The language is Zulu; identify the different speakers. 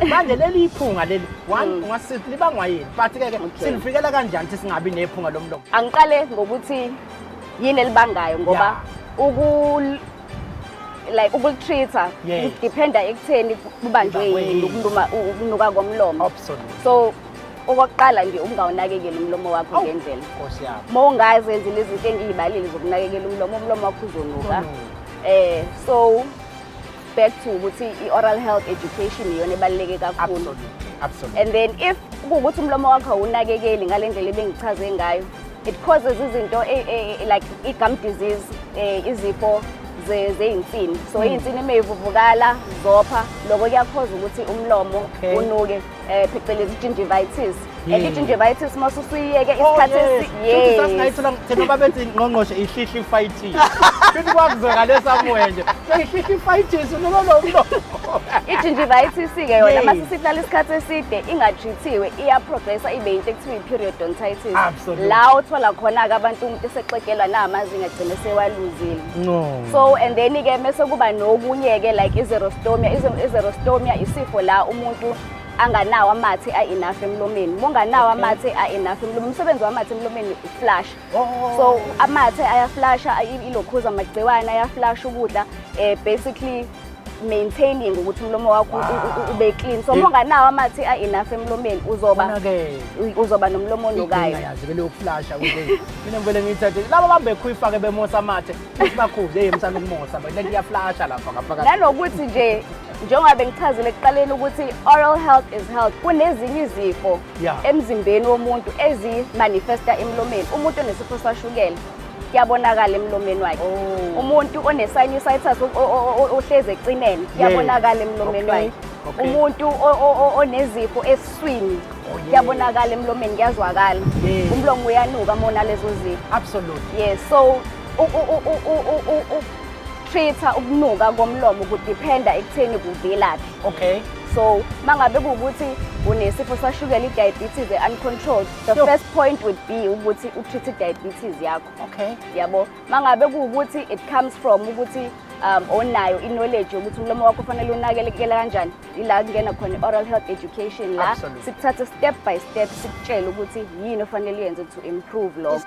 Speaker 1: Manje leli iphunga leli, one, ungasithi libangwa yini, but ke ke silivikela kanjani ukuthi singabi nephunga lomlomo?
Speaker 2: Angiqale ngokuthi yini elibangayo, ngoba uku like ukulitreat-a dependa ekutheni kubanjwe
Speaker 1: Kubangwe
Speaker 2: yini
Speaker 1: yini.
Speaker 2: ukuluma, ukunuka komlomo. So okokuqala nje, ungawunakekeli umlomo wakho
Speaker 1: Awu.
Speaker 2: ngendlela.
Speaker 1: Nkosi yami.
Speaker 2: Uma ungazenzi lezi zinto engiyibalile zokunakekela umlomo, umlomo wakho uzonuka.
Speaker 1: Uzonuka.
Speaker 2: So back to ukuthi i-oral health education iyona ebaluleke kakhulu.
Speaker 1: absolutely absolutely
Speaker 2: And then if kuwukuthi umlomo wakho awunakekeli ngale ndlela ebengichaze ngayo, it causes izinto like i-gum disease, izifo zeyinsini. So iy'nsini uma ivuvukala, zopha, loko kuyakhoza ukuthi umlomo unuke, phecelezi i-gingivitis. And i-gingivitis uma usuyiyeke isikhathi
Speaker 1: Futhi sasingayithola thina, babethi ngqongqoshe ihlihlifayithisi, futhi kwakuzwakale somewhere nje so ihlihlifayithisi unuka lo mlomo.
Speaker 2: I-gingivitis-ke yona, uma sihlala isikhathi eside ingatreat-iwe, iyaprogressa ibe into ekuthiwa i-periodontitis, la uthola khona-ke abantu umuntu esexegelwa namazinyo, agcine sewaluzile.
Speaker 1: No.
Speaker 2: So and then-ke mese kuba nokunye-ke like i-xerostomia. I-xerostomia isifo la umuntu anganawo amathe a-enough emlomeni. Uma unganawo amathe a-enough emlomeni, umsebenzi wamathe emlomeni uflush. So amathe ayaflusha ilokhuza amagciwane, ayaflusha ukudla, basically maintaining ukuthi umlomo wakho ube clean. So uma unganawo amathe a-enough emlomeni, uzoba
Speaker 1: Konakele.
Speaker 2: uzoba nomlomo onukayo.
Speaker 1: Ngingayazi ke leyo kuflasha ukuthi mina ngivele ngiyithathe laba bambe khuyifake bemosa amathe futhi bakhuze, hey, msana ukumosa lento iyaflasha lapha ngaphakathi.
Speaker 2: Nanokuthi nje, njengoba bengichazile ekuqaleni ukuthi oral health is health, kunezinye izifo emzimbeni womuntu ezimanifesta emlomeni. Umuntu onesifo sashukela, kuyabonakala emlomeni wakhe. Umuntu one-sinusitis, ohlezi ecinene, kuyabonakala emlomeni wakhe. Umuntu onezifo esiswini, kuyabonakala emlomeni, kuyazwakala. Umlomo uyanuka uma unalezo zifo. Yes, so treat-a ukunuka komlomo kudependa ekutheni kuvelaphi. So mangabe kuwukuthi unesifo sashukela, i-diabetes e-uncontrolled, the first point would be ukuthi utreat i-diabetes yakho. Yabo, mangabe kuwukuthi it comes from ukuthi onayo i-knowledge yokuthi umlomo wakho ufanele unakekele kanjani, ila kungena khona i-oral health education, la sikuthathe step by step, sikutshele ukuthi yini ofanele uyenze to improve lokho.